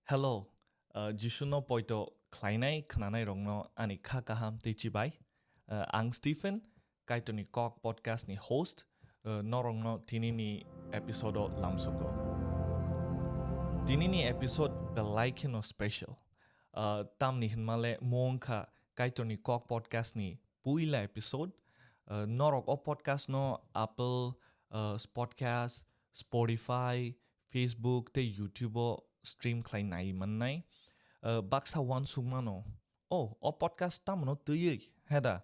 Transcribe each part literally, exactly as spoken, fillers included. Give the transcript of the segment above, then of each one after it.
Hello, uh, Jisuno poito khlainai khnanairokno ani kha kaham tei chibai. Uh, ang Stephen, Kaitorni Kok podcast ni host, uh, norokno tinini episode o lamsogo. Tinini episode belai kheno special. Uh, tamni hinmale mo wngkha Kaitorni Kok podcast ni puila episode. Uh, norok o podcast no Apple, uh, Podcast, Spotify, Facebook tei YouTube o stream khlai nai mannai. Uh, baksa uansuk mano, "Oh, o podcast tamno twiwi?" Heda,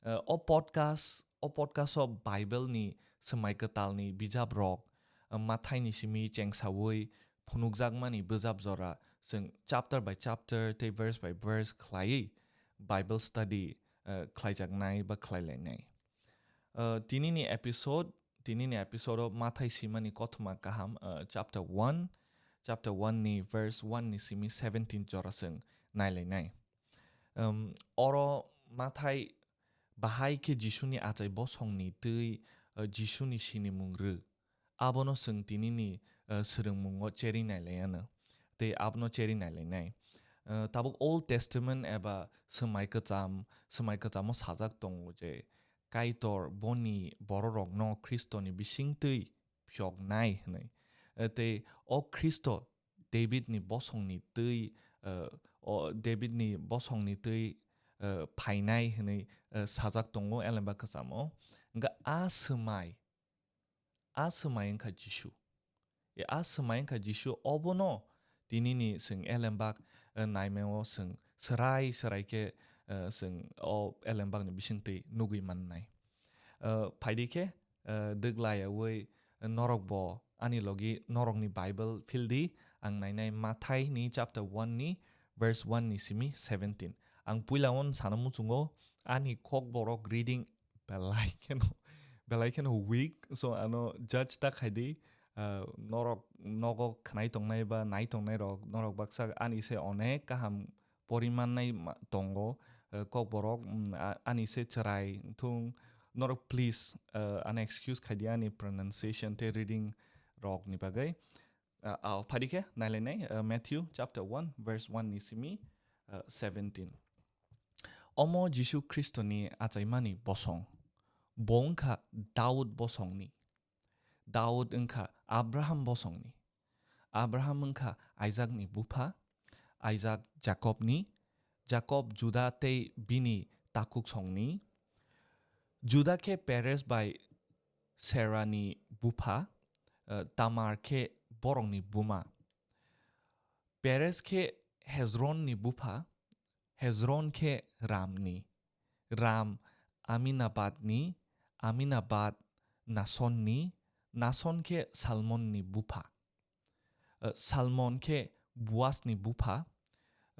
uh, o podcast, o podcast o Bible ni Swmai Kwtal ni bijap rok, uh, Mathai ni simi chengsawi phunukjakmani bijap jora, chwng chapter by chapter tei verse by verse khlaiwi Bible study, uh, khlaijaknai ba khlailainai. Uh, tinini episode, tinini episode o Mathai simani kothoma kaham, uh, chapter one, chapter one ni verse one ni simi seventeen jora chwng nailainai. Um, oro Mathai bahai khe Jisuni achai bosongni twi, uh, Jisuni sinimung rw. Abono chwng tinini, uh, swrwngmungo cherwi nailaiyano. Tei abono cherwi nailainai. Uh, tabuk Old Testament eba Swmai Kwcham, Swmai Kwchamo sajak tongo je Kaitor boni bororokno Khristoni bisingtwi phiyoknai hwnwi. Uh, tei o Khristo David ni bosongni twi, uh, o David ni bosongni twi, uh, phainai hwnwi, uh, sajak tongo Elembak Kwchamo. Hwnkhe a Swmai, a Swmai wngkha Jisu. E a Swmai wngkha Jisu, obono tinini chwng Elembak, uh, naimeo chwng swrai swrai khe, uh, chwng o Elembakni bisingtwi nugwi mannai. Uh, phaidi khe, uh, dwglaiyaui norokbo ani logi norokni Bible phildi, ang nainai Mathai ni chapter one ni verse one ni simi seventeen. Ang puila on sana muchungo ani kokborok reading belai kheno, belai kheno weak, so ano judge ta khaidi, uh, norok nogo khnai tongnai ba nai tongnai rok, norok baksa ani se onek kaham porimannai ma-, tongo, uh, kokborok, mm, a-, ani se chwrai thung, norok please, uh, ano excuse khaidi ani pronunciation tei reading rok ni bagwi. Uh, ao, phaidi khe nailainai, uh, Matthew chapter one verse one ni simi, uh, seventeen. Omo Jisu Khristoni achaimani bosong. Bo wngkha Daud bosongni. Daud wngkha Abraham bosongni. Abraham wngkha Isaakni bupha, Isaak Jakobni, Jakob Juda tei bini takhuksongni. Juda khe Peres bai Serani bupha, eh, Tamar khe borokni buma. Peres khe Hezronni bupha, Hezron khe Ramni, Ram Aminabadni, Aminabad Nasonni, Nason khe Salmonni bupha. Eh, Salmon khe Boasni bupha,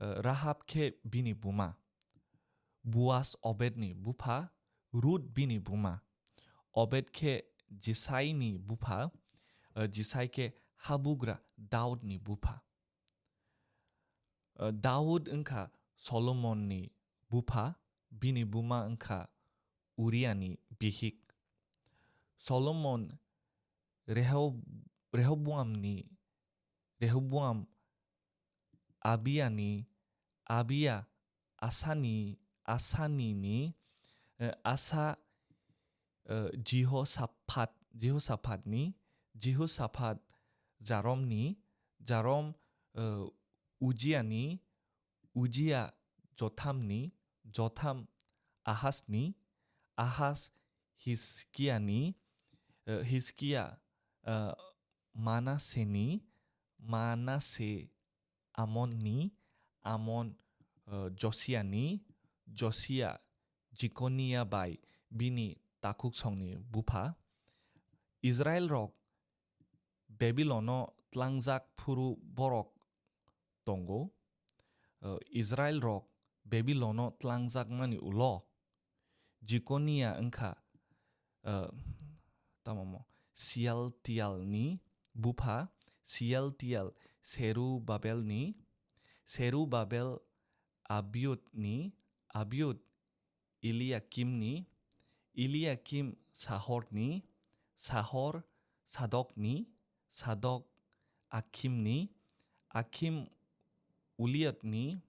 eh, Rahab khe bini buma. Boas Obedni bupha, Rut bini buma. Obed khe Jisaini bupha, eh, Jisai khe habugra Daudni bupha. Eh, Daud wngkha Solomonni bupha, bini buma wngkha Uriani bihik. Solomon Rehob-, Rehoboamni, Rehoboam Abiani, Abia Asani, Asanini, eh, Asa, eh, Jihosaphat, Jihosaphatni, Jihosaphat Jaromni, Jarom, eh, Ujiani, Ujia Jothamni, Jotham Ahasni, Ahas Hiskiani, eh, Hiskia, eh, Manaseni, Manase Amonni, Amon, eh, Josiani, Josia Jikonia bai bini takhuksongni bupha. Israel rok Babilono tlangjak phuru borok tongo. Eh, Israel rok Babilono tlangjakmani ulo Jikonia wngkha, eh, tamo mo, Sialtialni bupha, Sialtial Serubabelni, Serubabel Abiudni, Abiud Eliakimni, Eliakim Sahorni, Sahor Sadokni, Sadok Akhimni, Akhim Uliatni,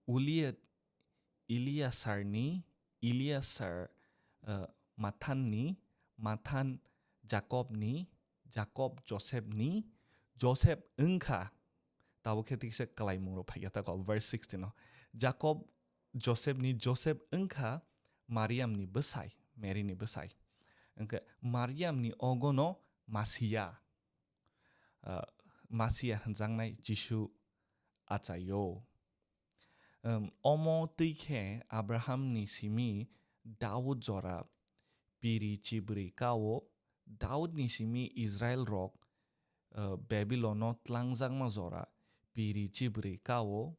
Uliat Eliasarni, Eliasar, eh, Mathanni, Mathan Jakobni, Jakob Josepni, Josep wngkha. Tabuk khe tiksa kwlaimungrok phaikha tako, verse sixteen o. Jakob Josepni, Josep wngkha Mariamni bwsai, Maryni bwsai. Hwnkhe Mariamni ogono Masia, ah, Masia hwnjaknai Jisu achaio. Em, omo twi khe Abrahamni simi Daud jora piri chibrwi kao, Daudni simi Israel rok, eh, Babilono tlangjakma jora piri chibrwi kao,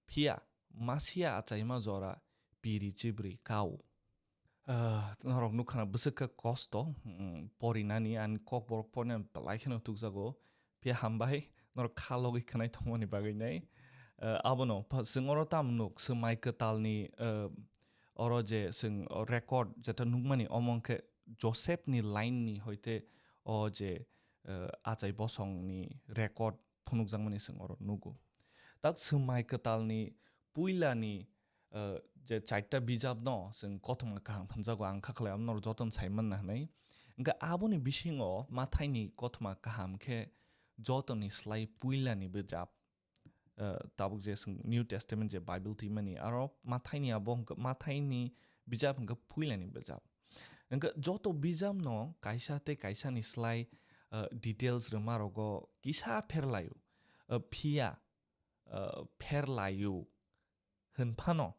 phiya Masia achaima jora piri chibrwi kao. Ah, norok nukha na bwswk khe kosto, mm, porinani, ani kokborok porina belai kheno tukjago. Phiya hambai, norok kha logwi khwnai tongmani bagwi nai. Ah, abono pha-, chwng oro tamo nuk, swmai kwtalni, ah, oro je chwng record jeta nukmani, omo wngkhe Josepni line ni hoite o je, ah, achai bosongni record phunukjakmani chwng oro nugo. Tak swmai kwtalni puilani, eh, je chaita bijapno chwng kothoma kaham hwnjago, ang kha khlai abo norok jotono sai manna hwnwi. Hwnkhe aboni bisingo Mathaini kothoma kaham khe jotoni slai puilani bijap, eh, tabuk je chwng New Testament je Bible twimani, aro Mathaini abo hwnkhe, Mathaini bijap hwnkhe puilani bijap. Hwnkhe joto bijapno kaisa tei kaisani slai, eh, details rwma rogo kisa pherlaio. Eh, phiya, eh, pherlaio hwn phano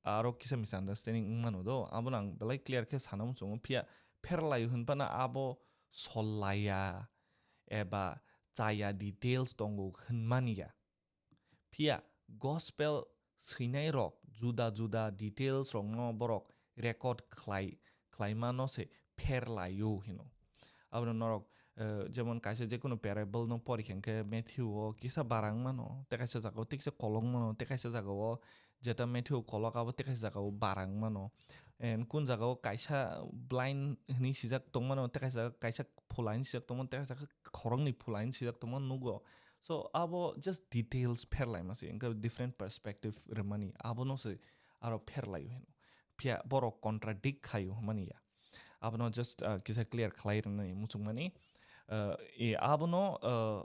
aro kisa misunderstanding wng mano do, abono ang belai clear khe sana muchungo, phiya pherlaio hwn phano abo sol laiya eba chaya details tongo hwnmani ya. Phiya gospel swinai rok juda juda details rokno borok record khlai, khlaimano se pherlaio hino. Abono norok, eh, jemon kaisa jekunu parable no pori khe hwnkhe Matthew o kisa barang mano, tei kaisa jaga o tei kisa kolok mano, tei kaisa jaga o jeta Matthew kolok abo tei kaisa jaga o barang mano. And kun jaga o kaisa blind hwnwi sijak tongmano, tei kaisa, kaisa phula hwnwi sijak tongmano, tei kaisa khoroknwi phula hwnwi sijak tongmano nugo. So abo just details pherlaima se, hwnkhe different perspective rwmani, abono se aro pherlaio hino. Phiya borok contradict khaio hwnmani ya. Abono just, uh, kisa clear khlai rwnani muchungmani. Uh, e, abono, uh,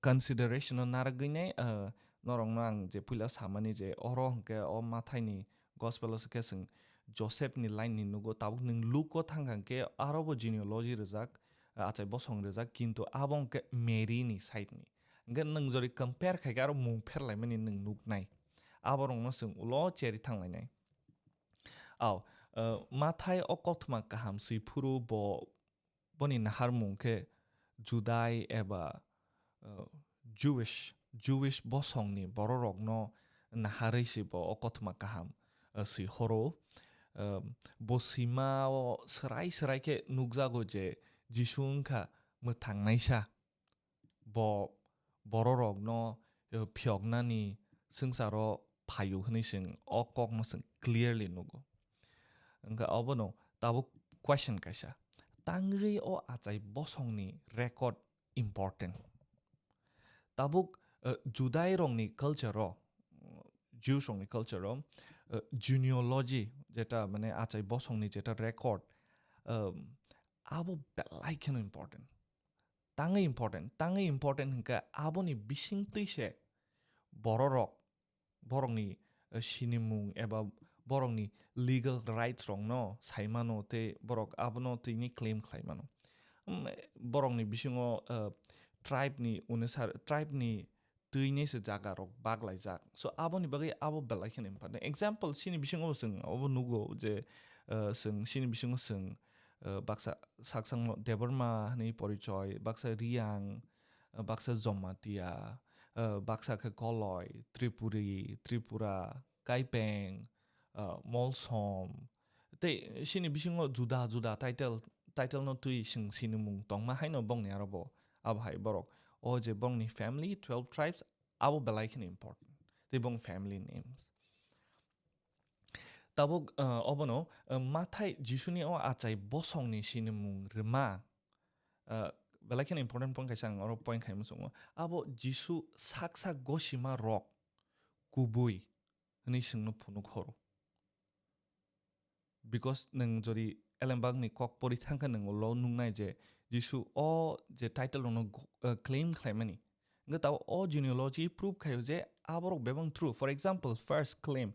consideration o narwgwinai, uh, norokno ang je puila samani je oro hwnkhe o Mathaini gospel o se khe chwng Joseph ni line ni nugo, tabuk nwng Luke o thangkha hwnkhe aro bo genealogy rwjak, uh, achai bosong rwjak, kintu abo hwnkhe Mary ni side ni. Hwnkhe nwng jori compare khaikhe aro mung pherlaimani nwng nuknai. Aborokno chwng ulo cheri thanglainai. Au, uh, Mathai o kothoma kaham swi phuru bo, boni naharmung khe Judai eba, uh, Jewish, Jewish bosongni bororokno naharwi se bo o kothoma kaham, uh, swi horo. Um, bo swimao swrai swrai khe nukjago je Jisu wngkha mwthangnaisa. Bo bororokno, eh, phiyoknani swngcharo phaio hwnwi chwng o kokno chwng clearly nugo. Hwnkhe obono tabuk question kaisa, tangwi o achai bosongni record important? Tabuk, eh, Judai rokni culture o, Jews rokni culture o, eh, genealogy jeta mane achai bosongni jeta record, um, abo belai kheno important. Tangwi important, tangwi important hwnkhe aboni bisingtwi se bororok, borokni, eh, sinimung eba borokni legal rights rokno saimano tei borok abono twini claim khlaimano. Um, borokni bisingo, eh, tribe ni unusar, tribe ni twini se jaga rok baglaijak. So aboni bagwi abo belai kheno important. Example, chini bisingo bo chwng abo nugo je, eh, chwng chini bisingo chwng, eh, baksa Sakchangno Debbarma hwnwi porichoi, baksa Riyang, eh, baksa Jamatia, eh, baksa khe Koloi, Tripuri, Tripura, Kaipeng, eh, Molsom, tei chini bisingo juda juda title, title no twi chwng sinimung tongma haino bongni aro bo. Abo hai borok o je bongni family, twelve tribes, abo belai kheno important. Tei bong family names. Tabuk, uh, obono, uh, Mathai Jisuni o achai bosongni sinimung rwma, uh, belai kheno important point kaisa ang oro point khai muchungo. Abo Jisu sak sak gosima rok kubui hwnwi chwngno phunuk horo. Because nwng jodi elembakni kok pori thangkha, nwng ulo nuknai je Jisu o je title rokno go-, eh, claim khlaimani. Hwnkhe tabo o genealogy prove khaio je aborok bebak true. For example, first claim,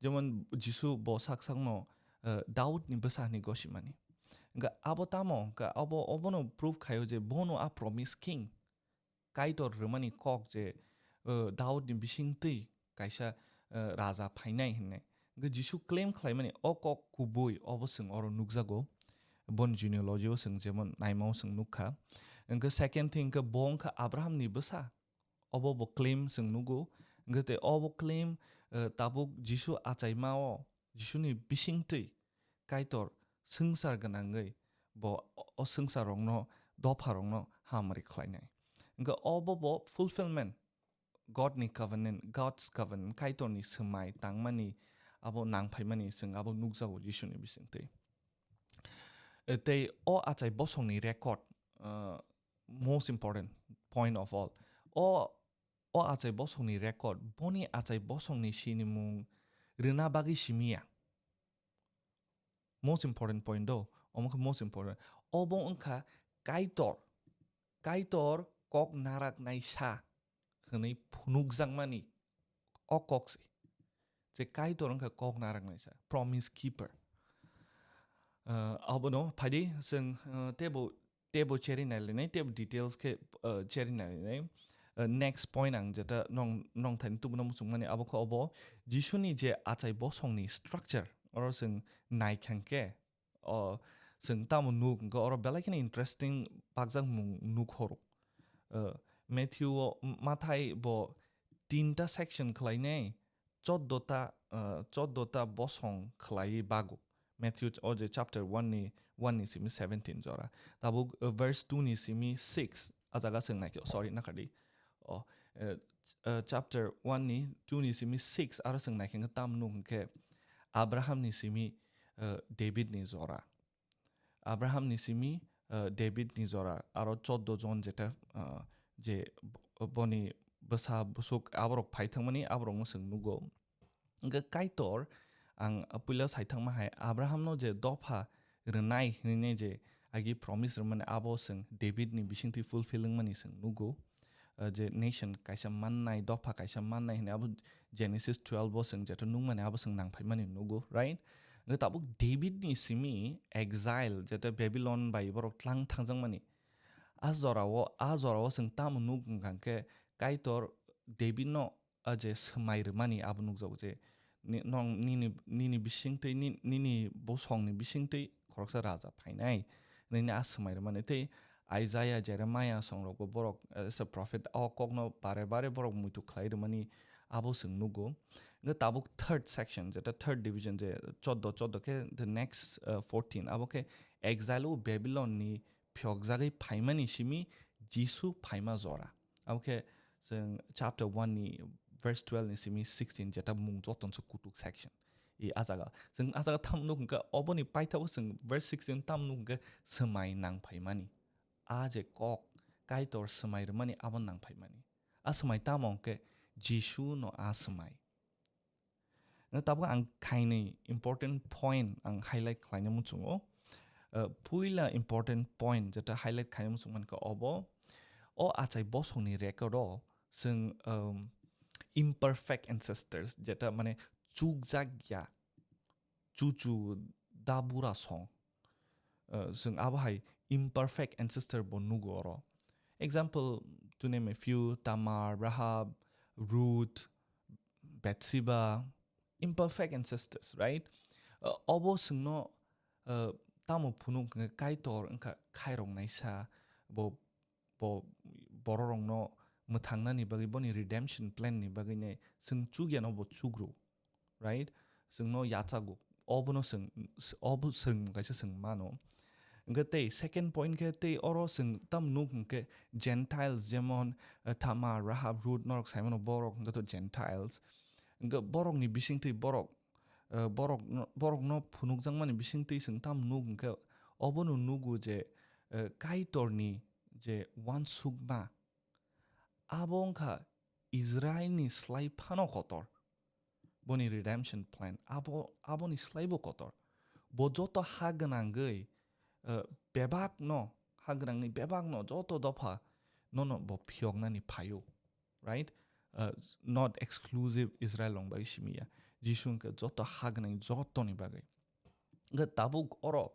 jemon Jisu bo sak sakno, eh, Daudni bwsa hwnwi gosimani. Hwnkhe abo tamo, hwnkhe abo, obono prove khaio je bono a promise king. Kaitor rwmani kok je, eh, Daudni bisingtwi kaisa, eh, raja phainai hwnwi. Hwnkhe Jisu claim khlaimani o kok kubui obo chwng oro nukjago. Boni genealogy o chwng jemon naima o chwng nukha. Hwnkhe second thing khe bo wngkha Abrahamni bwsa. Obo bo claim chwng nugo. Hwnkhe tei obo claim, eh, tabuk Jisu achaima o Jisuni bisingtwi Kaitor swngchar gwnangwi bo o swngcharrokno, dopharokno hamari khlainai. Hwnkhe obo bo fulfillment, Godni covenant, God's covenant, Kaitorni swmai tangmani, abo nangphaimani chwng abo nukjago Jisuni bisingtwi. E, tei o achai bosongni record, uh, most important point of all. O, o achai bosongni record, boni achai bosongni sinimung rwna bagwi simiya. Most important point do, omo khe most important. Obo wngkha Kaitor, Kaitor kok naraknaisa hwnwi phunukjakmani o kok se. Je Kaitor wngkha kok naraknaisa, promise keeper. Uh, abono phaidi chwng, uh, tebo, tebo cheri nailainai, tebo details khe, uh, cheri nailainai. Uh, next point ang jeta nong, nong thaini tubuna muchungmani abo khe obo Jisuni je achai bosongni structure, oro chwng naikhang khe, o, chwng tamo nuk, hwnkhe oro belai kheno interesting bakjak mung nuk horo. Uh, Matthew o, Mathai bo tinta section khlainai, choddo ta, uh, choddo ta bosong khlaiwi bago. Matthew o je chapter one ni, one ni simi seventeen jora. Tabuk, uh, verse two ni simi six, a jaga chwng naikhe, sorry, nakardi. O, uh, uh, chapter one ni, two ni simi six, aro chwng naikhe tam nuk hwnkhe Abraham ni simi, uh, David ni jora. Abraham ni simi, uh, David ni jora, aro choddo jon jeta, uh, je bo-, boni bwsa bwswk aborok phai thangmani, aborokno chwng nugo. Hwnkhe Kaitor ang puila sai thangma hai Abrahamno je dopha rwnai hwnwi je agi promise rwmani, abo chwng David ni bisingtwi fulfill wngmani chwng nugo. Uh, je nation kaisa mannai, dopha kaisa mannai hwnwi abo Genesis twelve o chwng jeta nukmani, abo chwng nangphaimani nugo, right? Hwnkhe tabuk David ni simi exile, jeta Babylon bai borok tlang thangjakmani, a jorao, a jorao chwng tamo nuk hwnkha khe Kaitor David no a je swmai rwmani abo nukjago je ni-, nong nini, nini bisingtwi ni-, nini bosongni bisingtwi khoroksa raja phainai hwnwi a swmai rwmani. Tei Isaiah, Jeremiah songrokbo borok, eh, as a prophet, o kokno bare bare borok muitu khlai rwmani abo chwng nugo. Hwnkhe tabuk third section, jeta third division je choddo, choddo khe the next, eh, fourteen, abo khe exile o Babylon ni phiyokjagwi phaimani simi Jisu phaima jora. Abo khe chwng chapter one ni verse twelve ni simi sixteen, jeta mung jotono se kutuk section. I a jaga, chwng a jaga tamo nuk hwnkhe, oboni paithago chwng verse sixteen tamo nuk hwnkhe, swmai nang phaimani. A je kok, Kaitor swmai rwmani abo nang phaimani. A swmai tamo hwnkhe Jisu no a swmai. Tabuk ang khainwi important point ang highlight khlaina muchungo. Uh, puila important point jeta highlight khaina muchung mankha obo, o achai bosongni record o chwng, um, imperfect ancestors, jeta mane chukjak ya, chuchu dabura song. Uh, chwng abo hai imperfect ancestor bo nugo oro. Example, to name a few, Tamar, Rahab, Ruth, Bathsheba, imperfect ancestors, right? Uh, obo chwngno, uh, tamo phunuk hwnkhe Kaitor wngkha khairoknaisa, bo, bo bororokno mwthangnani bagwi, boni redemption plan ni bagwi ne chwng chukyano bo chugru, right? Chwngno yachago. Obono chwng, obo chwng kaisa chwng mano. Hwnkhe tei second point khe tei oro chwng tam nuk hwnkhe Gentiles, jemon, eh, Tamar, Rahab, Ruth norok saimano borok hwnkhe to Gentiles. Hwnkhe borokni bisingtwi borok, eh, borokno, borokno phunukjakmani bisingtwi chwng tam nuk hwnkhe obono nugo je, eh, Kaitorni je uansukma, abo wngkha Israelni slai phano kotor. Boni redemption plan abo, aboni slaibo kotor. Bo joto ha gwnangwi, uh, bebakno, ha gwnangwi bebakno joto dopha nono bo phiyoknani phaio, right? Uh, not exclusive Israel rong bai simi ya. Jisu hwnkhe joto ha gwnang jotoni bagwi. Hwnkhe tabuk oro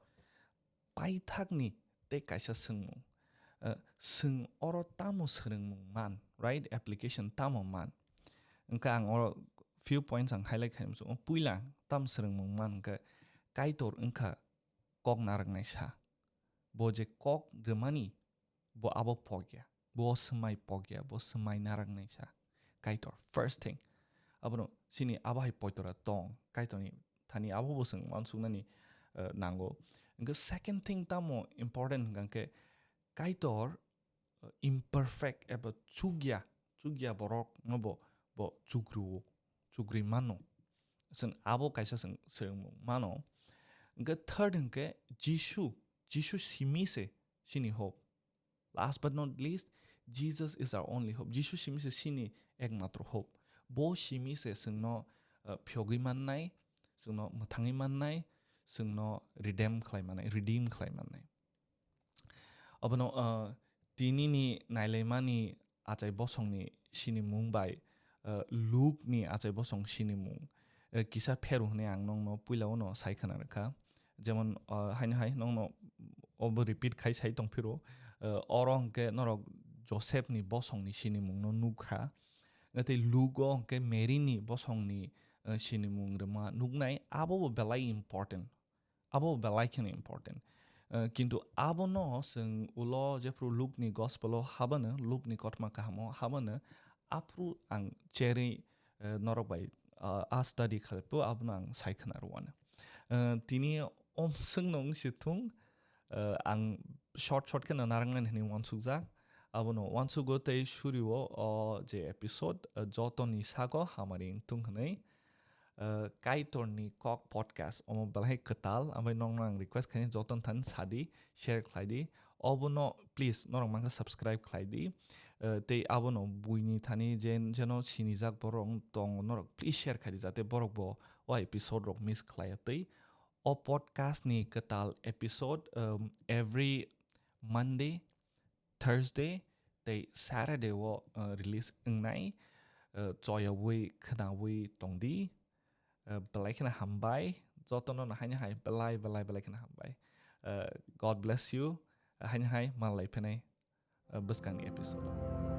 paithakni tei kaisa swngmung. Uh, swng oro tamo swrwngmung man, right? Application tamo man? Hwnkhe ang oro few points ang highlight khainai muchungo. Puila tamo swrwngmung man hwnkhe Kaitor wngkha kok narwknai sa. Bo je kok rwmani, bo abo pokya. Bo swmai pokya, bo swmai narwknai sa. Kaitor, first thing. Abono chini abo hai poitora tong. Kaitorni thani abo bo chwng uansuknani, eh, nango. Hwnkhe second thing tamo important hwnkha khe Kaitor, eh, imperfect eba chukya, chukya borok no bo, bo chukru, chukri mano. Chwng abo kaisa chwng, chwng mano. Hwnkhe third hwnkhe Jisu, Jisu simi se chini hope. Last but not least, Jesus is our only hope. Jisu simi se chini ekmatro hope. Bo simi se chwngno, uh, phiyogwi mannai, chwngno mwthangwi mannai, chwngno redeem khlai mannai, redeem khlai mannai. Abono, uh, tinini nailaimani achai bosongni sinimung bai, uh, Lukni achai bosong sinimung, uh, kisa pheru hwnwi ang nokno puila uno sai khwna rwkha. Jemon, uh, haino hai nokno obo repeat khai sai tongphiro, uh, oro hwnkhe norok Joseph ni bosong ni sinimung no nukha. Tei Luke o hwnkhe Mary ni bosong ni, uh, sinimung rwma nuknai, abo bo belai important. Abo belai kheno important. Uh, kintu abono chwng ulo jephru Luke ni gospel o habano, Luke ni kothoma kaham o habano, aphru ang cherwi, uh, norok bai, uh, a study khlaiphuru abono ang sai khwna rwano. Uh, tini omswng no wng si thung, uh, ang short short kheno narwknani hwnwi uansukjak. Abono uansugo tei surio o je episode, uh, jotoni sago hamari wng thung hwnwi. Uh, Kaitorni Kok Podcast, omo belai kwtal, ambai nokno ang request khaini jotono thani sadi, share khlaidi. Obono please norok mankha subscribe khlaidi. Uh, tei abono buini thani jen-, jeno sinijak borok tongo norok please share khaidi jate borok bo o episode rok miss khlaiya tei. O podcast ni kwtal episode, um, every Monday, Thursday tei Saturday o, uh, release wngnai, uh, choyawi khwnawi tongdi, uh, belai kheno hambai, jotono no haino hai belai, belai, belai kheno hambai. Uh, God bless you, uh, haino hai manlai phinai, uh, bwskangni episode o.